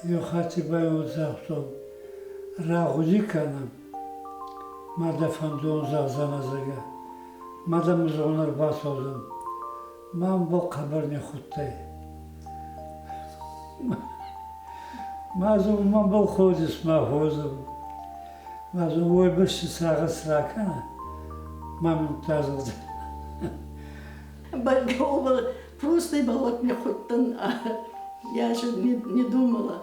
Еу хатти ба ин загътон: Рагъуди кӕнӕ, ма дӕ фӕндон зӕгъдзӕнӕ, зӕгъгӕ, ма дӕмӕ зӕгъун ӕрбацӕудзӕн. Ма мӕбӕл хъӕбӕр ниххудтӕй. Ма зӕгъун, мӕнбӕл ходис, ма ходзӕн. Ма зӕгъун, уойбӕрци сагъӕс ракӕнӕ, ма мин та зӕгъдзӕнӕ. Бӕргӕ просто ибӕл ниххудтӕн. Я же не думала,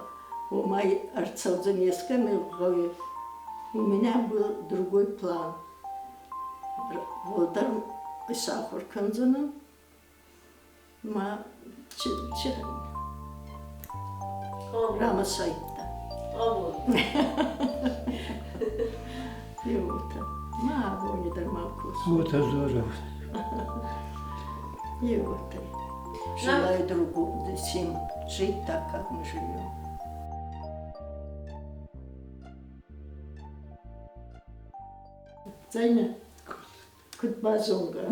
ома ӕрцӕудзӕн ескӕми гъӕуи. У меня был другой план. Уӕлдӕр исахур кӕндзӕнӕн ма чи рамасайдта. Еуотӕ. Ма абони дӕр ма косун. Уотӕ дзорӕ. Еуотӕ. Желаю другу всем жить так, как мы живем. Цӕйнӕ, куд базонгӕ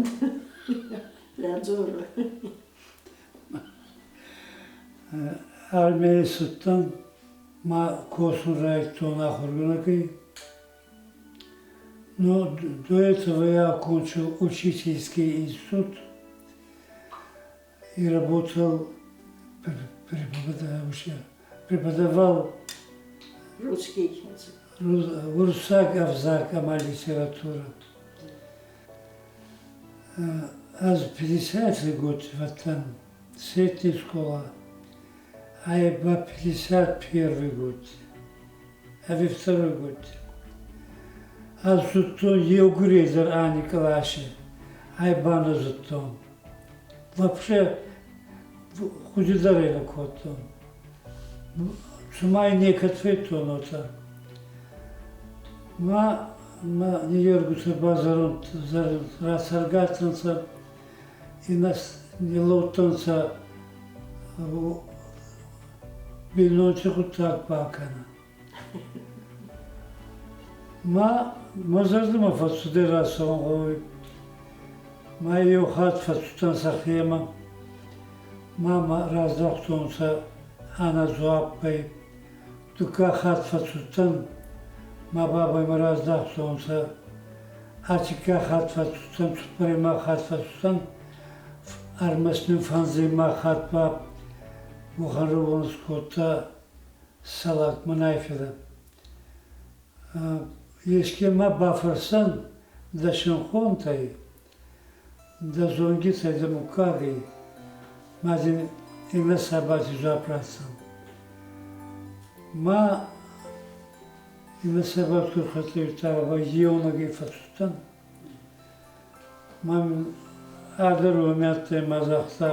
радзорӕ. Армийӕй цудтӕн, ма косун райдтон ахургӕнӕгӕй. Но до этого я окончил учительский институт и работал, преподавал русский язык. Уруссаг ӕвзаг ӕма литературӕ. Ӕз 50 год фӕдтӕн средний школа, а ба 51 год, ӕви второй год. Ӕз зудтон еугурей дӕр ани къласи, ай ба нӕ зудтон. Вообще гъуди дӕр ӕй нӕ кодтон. Цума ӕй некӕд федтон уотӕ. Ма мӕ ниййергутӕ ба зӕронд рацӕргӕ адтӕнцӕ, иннӕ не лӕудтӕнцӕ бийнонти гъуддаг бакӕнӕ. Ма мӕ зӕрдӕмӕ фӕццудӕй рацӕун гъӕуй. Ма еу хатт фӕццудтӕн сӕхемӕ. Ма мӕ раздахтонцӕ ӕнӕ дзуаппӕй. Дуккаг хатт фӕццудтӕн, ма бабӕй мӕ раздахтонцӕ. Ӕртиккаг хатт фӕццудтӕн, цуппӕрӕймаг хатт фӕццудтӕн, ӕрмӕст мин фӕндзӕймаг хатт ба уӕхӕн рӕуон скодта Салат Мунайфеда. Еске ма бафӕрсӕн дӕ синхонтӕй, дӕ зонгитӕй, дӕ муггагӕй, ма дин иннӕ сабати дзуапп ратдзӕн. Ма иннӕ сабат ку рхӕццӕ еунӕгӕй фӕццудтӕн. Ма мин ӕдӕр уоми адтӕй ма загъта,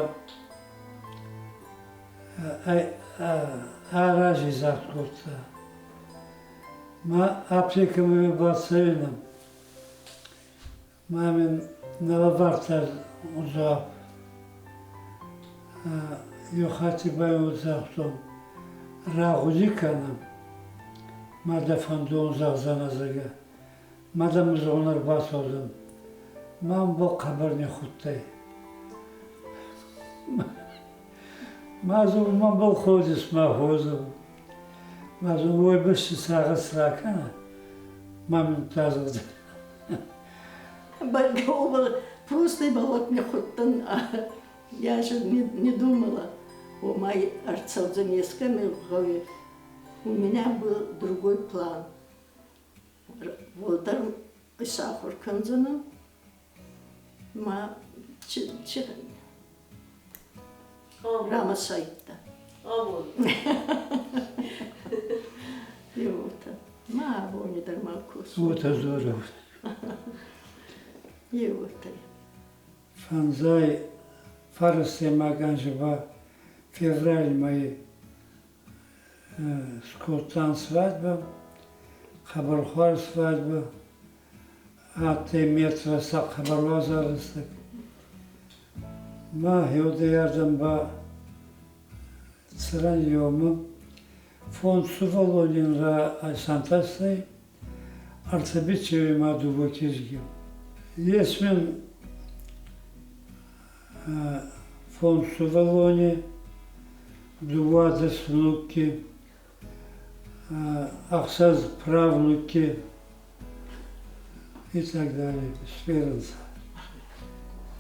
ӕ рази загъд кодта. Ма аптекӕмӕ бацӕуинӕ. Ма мин нӕ лӕвардта дзуапп. Еу хатти ба ин загътон: Рагъуди кӕнӕ, ма дӕ фӕндон зӕгъдзӕнӕ, зӕгъгӕ. Ма дӕмӕ зӕгъун ӕрбацӕудзӕн. Ма мӕбӕл хъӕбӕр ниххудтӕй. Ма зӕгъун, мӕнбӕл ходис, ма ходзӕн. Ма зӕгъун, уойбӕрци сагъӕс ракӕнӕ, ма мин та зӕгъдзӕнӕ. Бӕргӕ просто ибӕл ниххудтӕн. Я же не думала, ома ӕрцӕудзӕн ескӕми гъӕуи. У меня был другой план. Уӕлдӕр исахур кӕндзӕнӕн ма чи рамасайдта. Еуотӕ. Ма абони дӕр ма косун. Уотӕ дзорӕ. Еуотӕ. Фӕндзай фарастӕймаг анзи ба феврали мӕйи скодтан свадьба, хъӕбӕрхуар свадьба, адтӕй метрӕсӕ хъӕбӕр уазал Ма хеудӕй ба цӕрӕн еумӕ фондз сувӕллони исӕнтӕстӕй, ӕртӕ бичеуи ма дууӕ кизги. Ес мин фондз сувӕллони, дууадӕс внукки. Ӕхсӕз правнуки и так далее сферынцӕ.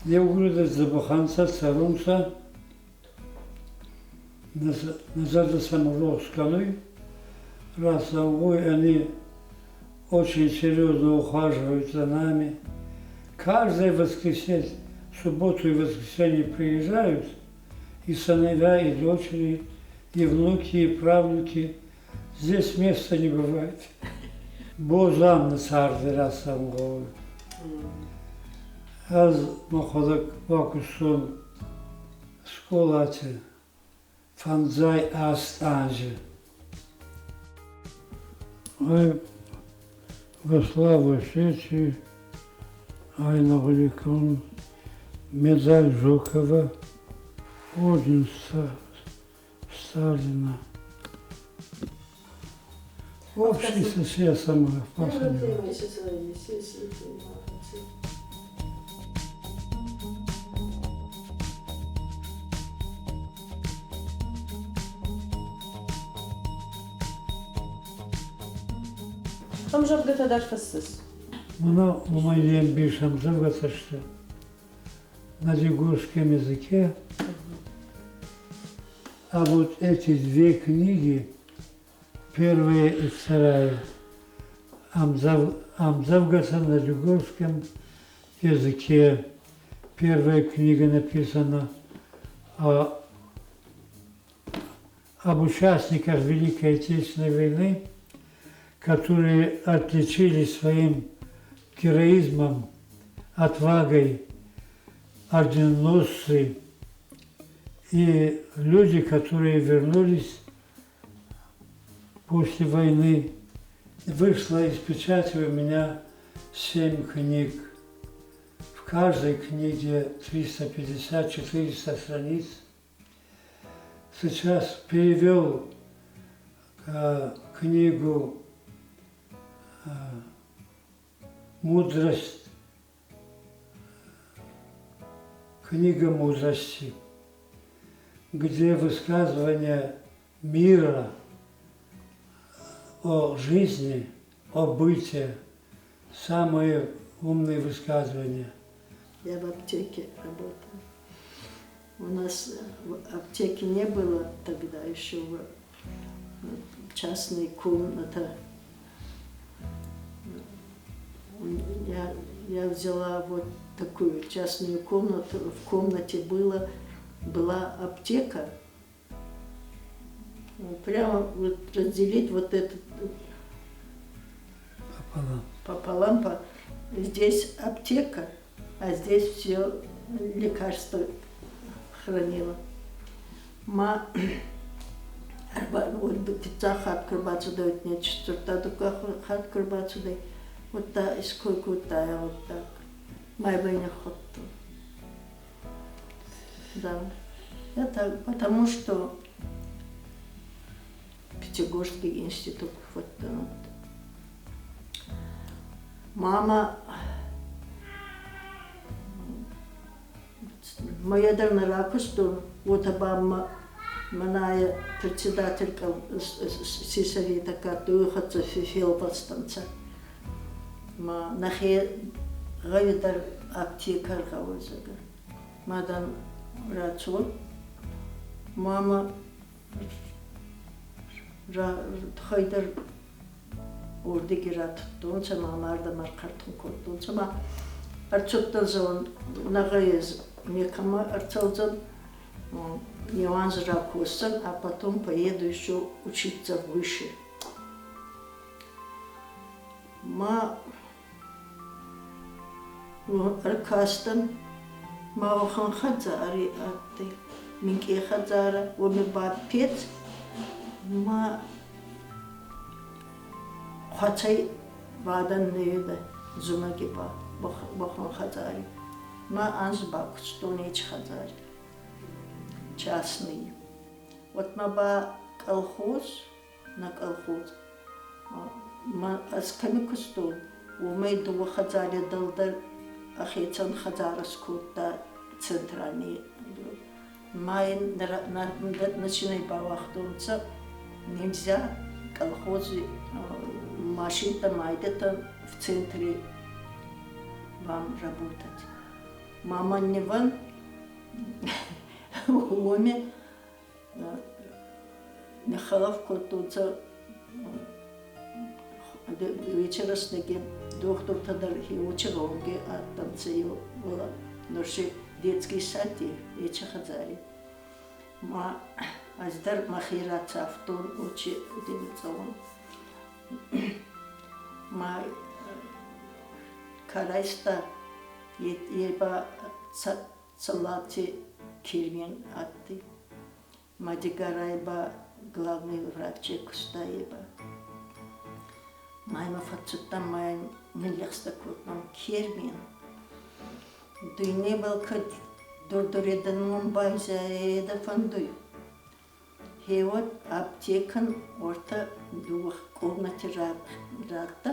Еугурӕй дзӕбӕхӕнцӕ, цӕрунцӕ, нӕ зӕрдӕ сӕмӕ рохс кӕнуй. Рацӕугӕй они очень серьезно ухаживают за нами. Каждое воскресенье, субботу и воскресенье приезжают и сыновья, и дочери, и внуки, и правнуки. Здесь места не бывает. Боз ам нӕ царды рацӕугӕ. Ӕз мӕхуӕдӕг бакуыстон скъолати 58 анзи. Ай во славу Осетии, ай нагъули медаль Жукова, орден Сталина. Общий я сама. Ӕмдзӕвгӕтӕ дӕр фыссыс? Мӕнӕ уымӕй не мбис ӕмдзӕвгӕтӕ сты на дигорском языке. А вот эти две книги, первая и вторая, ӕмдзӕвгӕтӕ на дигорском языке. Первая книга написана об участниках Великой Отечественной войны, которые отличились своим героизмом, отвагой, орденоносцы и люди, которые вернулись после войны. Вышло из печати у меня 7 книг. В каждой книге 350-400 страниц. Сейчас перевел книгу «Мудрость», книга мудрости, где высказывание мира о жизни, о быте, самые умные высказывания. Я в аптеке работала. У нас в аптеке не было тогда еще частной комнаты. Я взяла вот такую частную комнату. В комнате была аптека. Прямо вот разделить вот этот пополам. Пополам. Здесь аптека, а здесь все лекарства хранила. Ма фыццаг хатт куы рбацыдаид, не четвертый хатт куы рбацыдаид, вот та сколько вот так. Май не хотел. Да. Это потому что Пятигорский институт вот. Мама моя ракустун, вот обама маная председатель сельсовета катуихаться филпастанца. Ма нахе гавидар аптекар гавызага. Мадан рацот. Мама хайдар урдиги раттунца, мама ардамар картун коттунца, ма ӕрцудтӕн нагъаез некому ӕрцӕудзӕн, Иван ракосцан, а потом поеду еще учиться выше. Ма ӕркастӕн, ма уӕхӕн хӕдзари адтӕй, минкъий хӕдзарӕ, уоми ба пец, ма хъуӕцӕй бадӕн нӕ зумӕги ба уӕхӕн хӕдзари. Ма анз бакустон ечи хӕдзари, частный. Вот ма ба колхоз, на колхоз, ма ӕз кӕми кустон, уомӕй дууӕ хӕдзари дӕлдӕр ӕхецӕн хӕдзарӕ скодта центральный. Ма ин начинай бауагътонцӕ, нельзя Колхози машинтӕ майдӕтӕ в центре вам работать. Мама Неван уоми ниххӕлӕф кодтонцӕ вечераснаги дохтуртӕ дӕр хеучи гъӕунги адтӕнцӕ нур си детский сади ечи хӕдзари. Ма ӕз дӕр мӕхе рацавтон учи цӕун. Ма ка райста, е ба Цӕллати Кермен адтӕй. Ма Дигорай ба главный врач куста е ба. Ма имӕ фӕццудтӕн ма ниллӕгъстӕ кодтон: Кермен, дуйнебӕл кӕд дурдуредӕнон байзайӕ фӕндуй, Гъеуӕд аптекӕн уӕртӕ дууӕ комнати радта,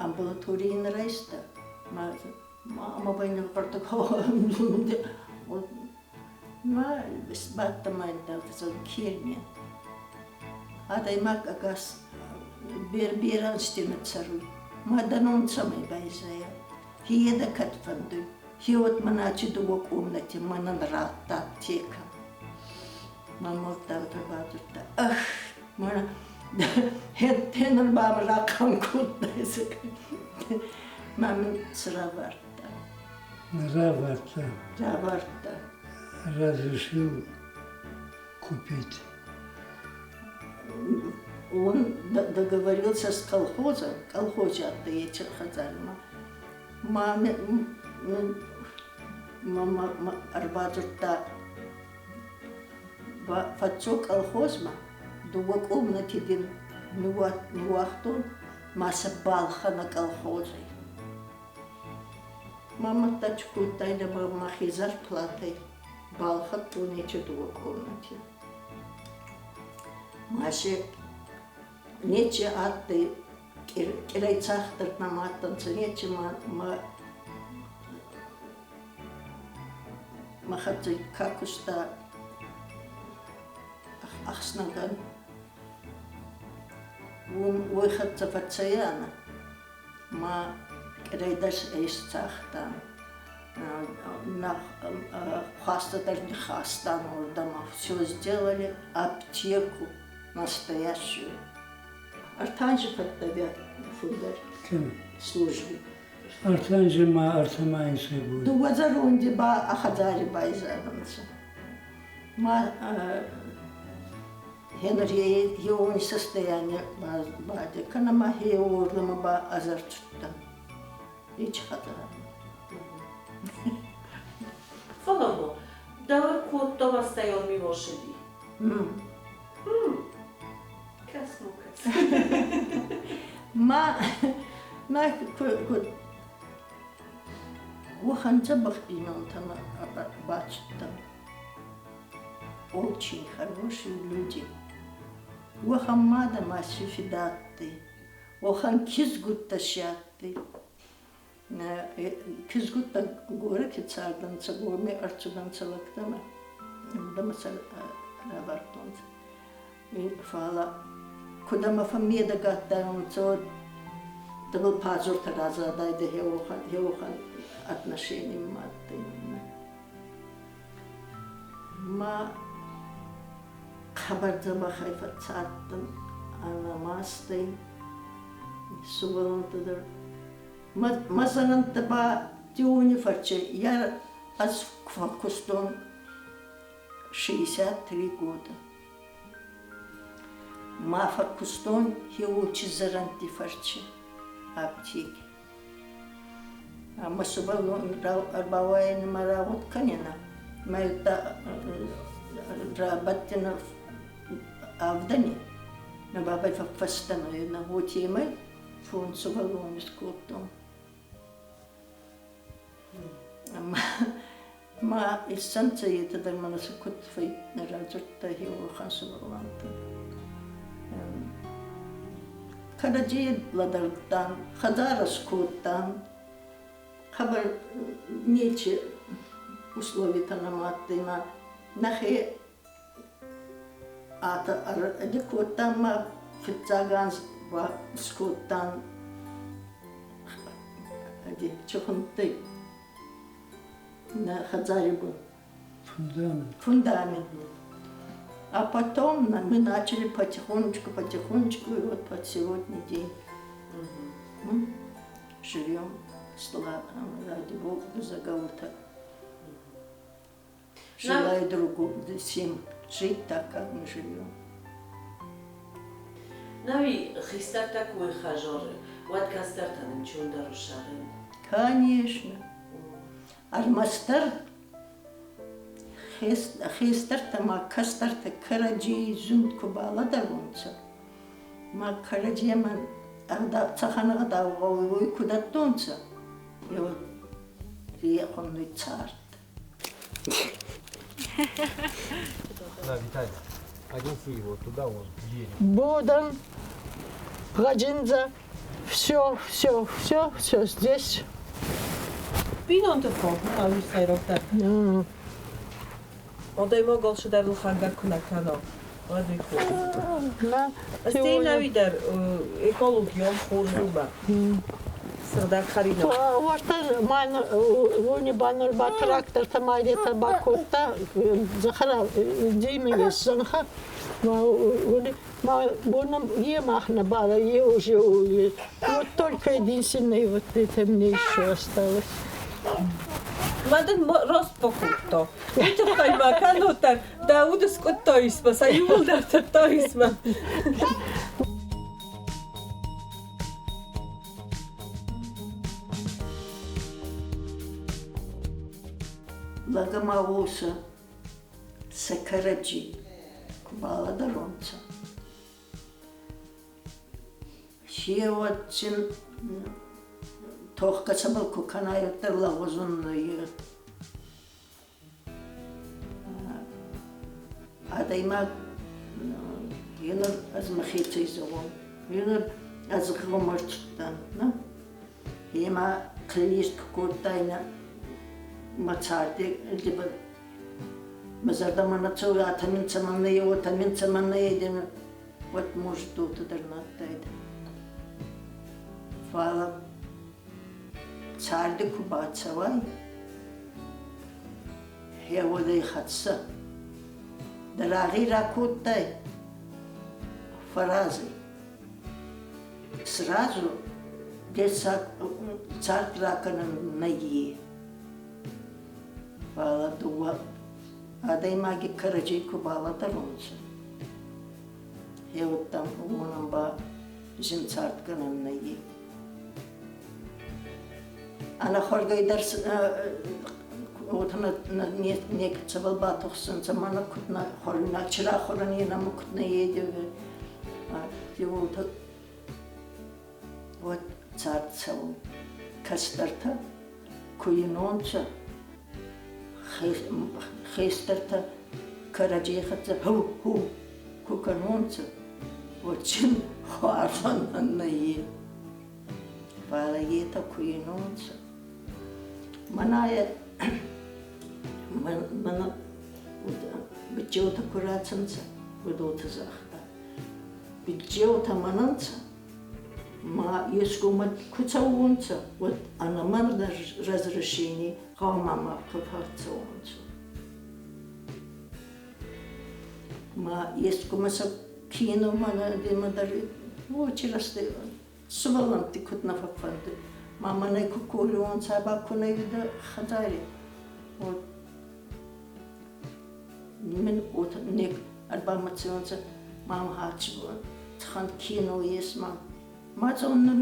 амбулаторий ин райста. Ма байнӕвӕрдӕг ма сбадта ма Кермен. Адӕймаг ӕгас берӕ ӕнзти нӕ цӕруй. Ма дӕ ном цӕмӕй байзайа? Хе дӕ кӕд фӕндуй? Хеуӕт мӕн ачи дууӕ комнати мӕнӕн радта аптекӕ. Мӕ маддӕлтӕ бадзурдта: Ӕх, мӕнӕ хеныр ба мӕ рахъан кодта. Ма мин цы равардта? Равардта. Равардта. Разрешил купить. Он договорился с колхозом, колхозе адтӕй ечи хӕдзармӕ. Ма мӕ ӕрбадзурдта: Фӕццо колхозмӕ, дууӕ комнати дин ниууагътон, ма сӕ балхӕнӕ колхозӕй. Ма мадта кодтайдӕ мӕхе зарплатӕй балхӕдтон ечи дууӕ комнати. Ма си нечи адтӕй, къирӕй цагъд нӕма адтӕнцӕ, нечи ма мӕ хӕццӕ ка куста ӕхснӕгӕн, уым уой хӕццӕ фӕцӕйанӕ ма къирӕй дӕр исцагътан. Хуастӕ дӕр ниххастан уордӕмӕ. Все сделали, аптеку настоящую. Ӕртӕ анзи фӕддӕ фулдӕр служби. Ӕртӕ анзи ма ӕртӕ ма инсӕй бони. Дууӕ зӕронди ба а хӕдзари байзадӕнцӕ. Ма хеныр хеуони состояние баде, кӕнӕ ма хеуордӕмӕ ба ӕзӕрцудтӕн. Ечи хӕдзармӕ. Фӕлӕ дӕуӕр кодта постоянно лошади. Кӕс, ну кӕс. Ма ма куд уӕхӕн дзӕбӕх бийнонтӕмӕ бацудтӕн. Очень хорошие люди. Уӕхӕн мадӕ ма си фидӕ адтӕй, уӕхӕн кизгуттӕ си адтӕй. Кизгуттӕ горӕти цардӕнцӕ, горми ӕрцудӕнцӕ лӕгтӕмӕ, уордӕмӕ сӕ равардтонцӕ. Фал куд ӕма фӕммедӕг адтайуонцӕ, уӕд дӕбӕл пазуртӕ разадайдӕ хеуӕхӕн отношение ма адтӕй. Ма хъӕбӕр дзӕбӕхӕй фӕццардтӕн ӕнӕ мастӕй, сувӕллӕнттӕ дӕр. Мӕ зӕрӕндтӕ ба Тиони фӕрче я ӕз фӕккустон 63 года. Ма фӕккустон хеуочи зӕрӕндти фӕрче аптеки. Ӕма сувӕллон ӕрбауайӕн ма рагъуд кӕнинӕ. Ма рабадтинӕ авдӕни. На бабӕй фӕффӕстӕмӕ уотемӕй фондз сувӕллони скодтон. Ма иссӕнцӕ етӕ дӕр мӕнӕ сӕ куд радзурдта хеуӕхӕн сувӕллӕнттӕн. Кӕрӕдзей лӕдӕрдтан, хӕдзарӕ скодтан. Хъӕбӕр нечи условитӕ нӕма адтӕй ма нӕхе Атӕ ӕрӕджы кодтам ма фыццаг анз скодтам чи хундтӕй нӕ хӕдзари бун. Фундамент. Фундамент. А потом мы начали потихонечку, потихонечку, и вот под сегодня день мы живем, ради Бога, без оговорок. Желаю другу всем жить так, как мы живем. Нави хистӕртӕ ку ихӕзоры, уӕд кӕстӕртӕн ӕнцондӕр уссарӕн? Конечно. Ӕрмӕстдӕр хестӕртӕ ма кӕстӕртӕ кӕрӕдзей зунд ку балӕдӕронцӕ, ма кӕрӕдземӕн цӕхӕн ӕгъдау гъӕуй, уой ку дӕттонцӕ, е вот хуннуй цард. Да, Виталий, отнеси его туда, вон, к дереву. Бодан, Гаджиндза, все, все, все, все здесь. Бинонты фонд ӕвзӕрохтӕ. Адӕймаг алчидӕр лхӕнгӕ куы нӕ кӕна, уӕд уый хорз. Стӕй нӕуи дӕр экологион хорз у мӕ сыгъдӕг хӕринаг. Уӕртӕ мӕн уони баннер ба трактортӕ майдетӕ бакодта, дзӕхӕра дими ес зӕнхӕ. Ма уони ма боном е мах на бала, е уже вот только единственное вот это мне еще осталось. Ма дын раст бакодта. Уый тыххӕй ма кӕннод дӕр дӕ уды скъуыдтаисмӕ, сӕ иууылдӕр тыдтаисмӕ. Лӕг ӕма уосӕ сӕ кӕрӕдзи ку балӕдӕронцӕ. Хеуӕтсин тохгӕ цӕбӕл ку кӕнай, уӕддӕр лӕгъуз ун адӕймаг еныр ӕз мӕхецӕй зӕгъон, еныр ӕз гъомӕрцудтӕн, нӕ? Ема хъилист ку кодтайнӕ мӕ царди либо мӕ зӕрдӕмӕ нӕ цӕуй, атӕ мин цӕмӕннӕ е, уотӕ мин цӕмӕннӕ е, уӕд может уотӕ дӕр нӕ адтайдӕ. Фал царди ку бацӕуай, хеуодӕй хӕццӕ, дӕ рагъи ракодтай фӕразӕй. Сразу цард ракӕнӕн нӕййе. Фал дууӕ адӕймаги кӕрӕдзей ку балӕдӕронцӕ, хеуӕттӕм уонӕн ба зин цард кӕнӕн нӕййе. Ӕнӕхуӕргӕй дӕр уотӕ некӕцӕбӕл батухсунцӕ, мӕнӕ куд нӕ хуӕруйнаг чирахуӕрӕн е нӕмӕ куд нӕ едеуй. Уотӕ уӕд цард цӕуй. Кӕстӕртӕ ку инонцӕ, хестӕртӕ кӕрӕдзей хӕццӕ ху-ху ку кӕнонцӕ, уӕд син хуарзӕн нӕййе. Фал етӕ ку инонцӕ. Мӕнӕ мӕнӕ биччеутӕ ку рацӕнцӕ, уӕд уотӕ загъта: Биччеутӕ мӕнӕнцӕ, ма ескумӕ ку цӕуонцӕ, уӕд ӕнӕ мӕн разрешения гъӕумӕ ма фӕццӕуонцӕ. Ма ескумӕ сӕ киномӕ дӕр очи сувӕллӕнтти куд нӕ фӕффӕндуй. Ма мӕнӕй ку кориуонцӕ, ба ку нӕ уидӕ хӕдзари. Вот мин уотӕ нек ӕрбамӕцеуонцӕ, мам цӕхӕн кино ес ма. Ма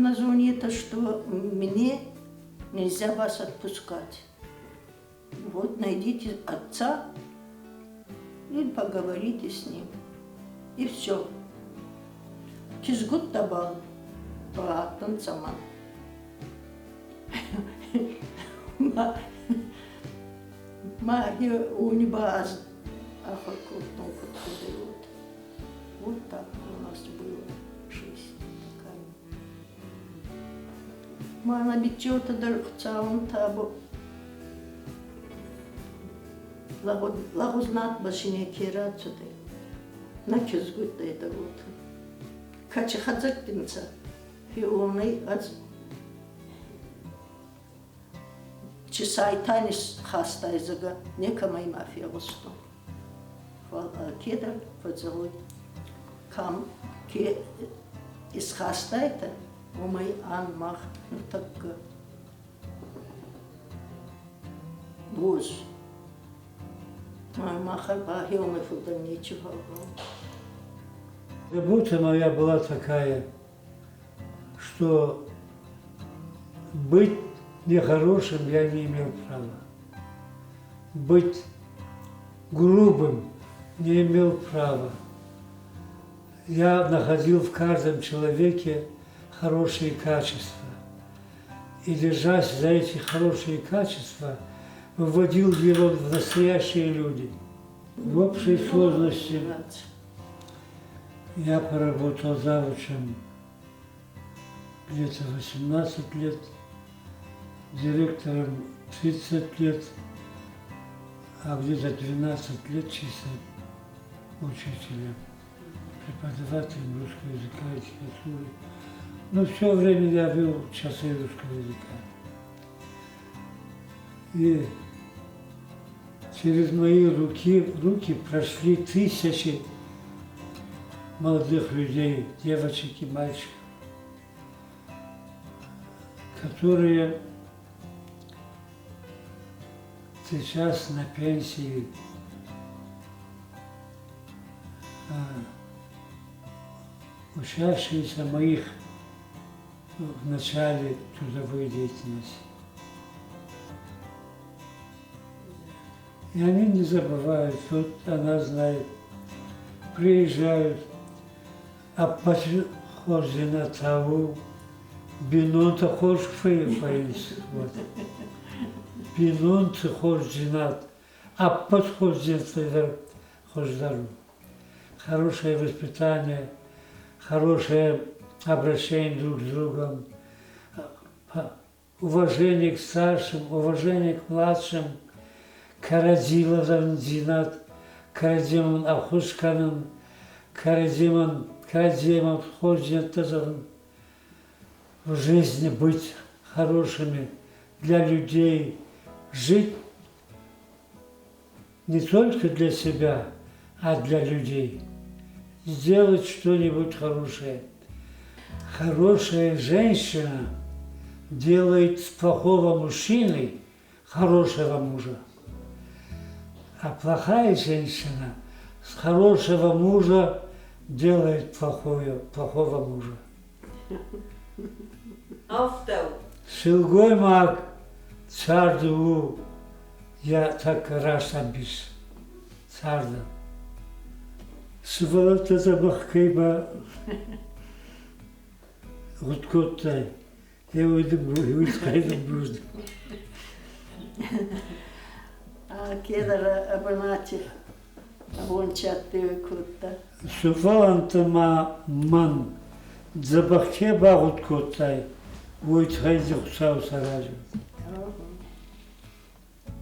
на зоне это, что мне нельзя вас отпускать. Вот найдите отца и поговорите с ним. И все. Кизгуттӕбӕл бадтӕнцӕ мӕн. Ма ма уони ба ӕз ахур кодтон куд худӕй вот. Вот так у нас была жизнь такая. Ма на биччеутӕ дӕр Хуцауӕн табу лӕгъуз надбӕл си неке рацудӕй. Нӕ кизгуттӕй дӕр уотӕ. Кӕци хӕдзӕртти нцӕ, хеуонӕй ӕз чи сайтани хастай, зӕгъгӕ, некӕмӕй ма фегъустон. Фал алкедӕр фӕззӕгъуй, кӕм ке исхастайтӕ, уомӕй ан мах нуртӕккӕ боз. Махӕн ба хеуонӕй фулдӕр нечи фӕлгъау. Работа моя была такая, что быть нехорошим я не имел права. Быть грубым не имел права. Я находил в каждом человеке хорошие качества. И, держась за эти хорошие качества, выводил его в настоящие люди. В общей сложности я поработал завучем где-то 18 лет, директором 30 лет, а где-то 12 лет чисто учителем, преподавателем русского языка и литературы. Но все время я вел часы русского языка. И через мои руки прошли тысячи молодых людей, девочек и мальчиков, которые сейчас на пенсии, учащиеся моих в начале трудовой деятельности. И они не забывают, вот она знает, приезжают, ӕппӕты хорздзинад та у бинонтӕ хорз фӕййынц. Вот. Бинонты хорздзинад ӕппӕт хорздзинӕдтӕй дӕр хуыздӕр у. Хорошее воспитание, хорошее обращение друг с другом, уважение к старшим, уважение к младшим, кӕрӕдзи лӕдӕрындзинад, кӕрӕдзимӕн ӕххуыс кӕнын, кӕрӕдзимӕн кӕрӕдзимӕ хорздзинӕдтӕ зӕгъын, в жизни быть хорошими для людей, жить не только для себя, а для людей. Сделать что-нибудь хорошее. Хорошая женщина делает с плохого мужчины хорошего мужа. А плохая женщина с хорошего мужа делает плохого мужа. Афтӕ у. Сылгоймаг царды у йӕ тӕккӕ рӕстӕмбис царды. Сывӕллӕттӕ дзӕбӕх кӕй багъуыд кодтай, уый тыххӕй дын бузныг. Кедр абонати абончатты кодта. Сывӕллӕттӕ ма мӕн дзӕбӕх ке багъуыд кодтай, уой туххӕй дин Хуцау саразӕд.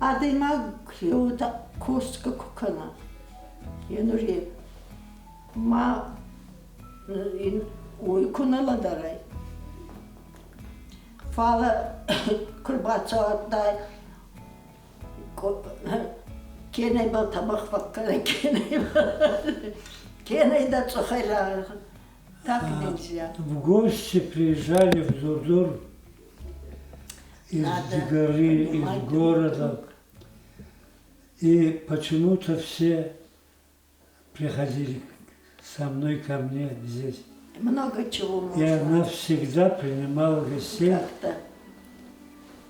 Адӕймаг еута косгӕ ку кӕна, енури ма ин уой ку нӕ лӕдӕрай. Фалӕ ку рбацӕуадтай, кенӕ ибӕл тӕбӕх фӕккӕнӕ, кенӕ дӕ цъухӕй так нельзя. В гости приезжали в Дур-Дур из горы, из города. И почему-то все приходили со мной ко мне здесь. Много чего можно. И она всегда принимала гостей Как-то.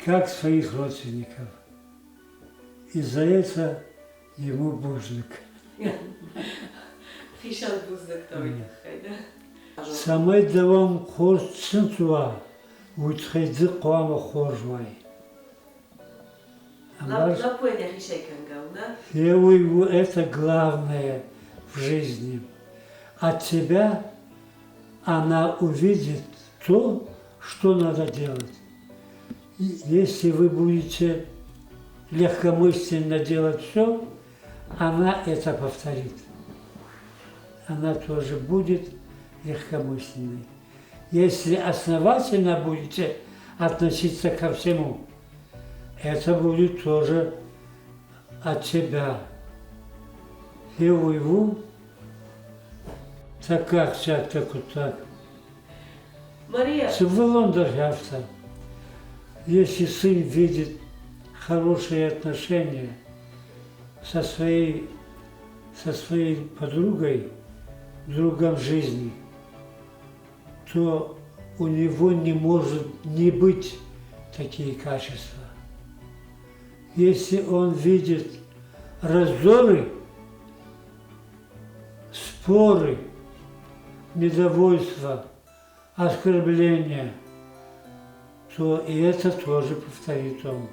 как своих родственников. И за это ему бузныг. Хицӕн бузныг та уый тыххӕй, да? Цӕмӕй дӕуӕн хорз чындз уа, уый тыххӕй ды хъуамӕ хорз уай. Лӕппуйӕн йӕхицӕй кӕнгӕ у, нӕ? Уый у это главное в жизни. От тебя она увидит то, что надо делать. Если вы будете легкомысленно делать все, она это повторит. она тоже будет легкомысленной. Если основательно будете относиться ко всему, это будет тоже от тебя. Его, так как так вот так. Мария. Сывылон даже Если сын видит хорошие отношения со своей подругой, другом жизни, то у него не может не быть такие качества. Если он видит раздоры, споры, недовольство, оскорбления, то и это тоже повторит он.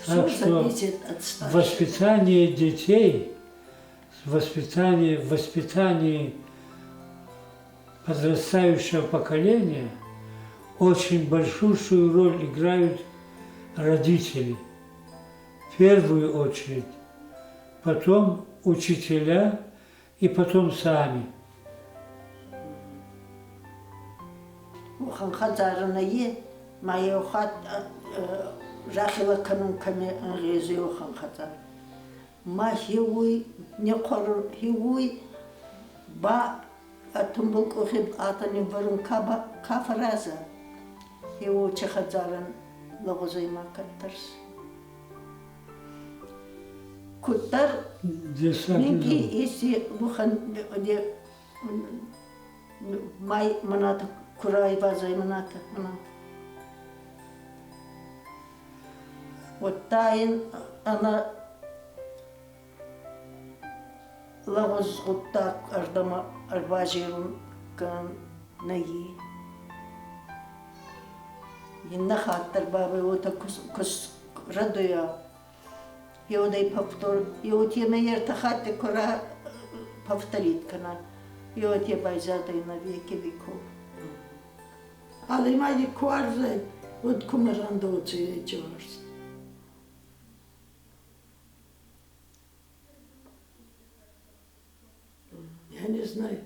Все Так что зависит от старших. воспитание детей, воспитание подрастающего поколения очень большущую роль играют родители. В первую очередь, потом учителя и потом сами. Уӕхӕн хӕдзарӕ нӕййе, ма еу хатт рахилӕ кӕнун кӕми ӕнгъезуй уӕхӕн хӕдзарӕ. Ма хеуй, нихъуӕр хеуй ба ӕ тумбул къохи къатӕ ниввӕрун ка, ка фӕраза. Хеуочи хӕдзарӕн лӕгъузӕй макӕд тӕрс. Куддӕр минкъий ести уӕхӕн май маната курайвазай маната маната. Уӕдта ин ӕнӕ лӕгъуз гъуддаг ӕрдӕмӕ ӕрбазелун кӕнӕн нӕййе. Иннӕ хатт дӕр бабӕй уотӕ кус рӕдуйа. Еудӕй повтор, еутемӕй ӕртӕ хатти ку повторит кӕна, еуте байзадӕй на веки веков. Адӕймаги ку уарзай, уӕд кумӕ рандӕуодзӕй уарзт. Я не знаю.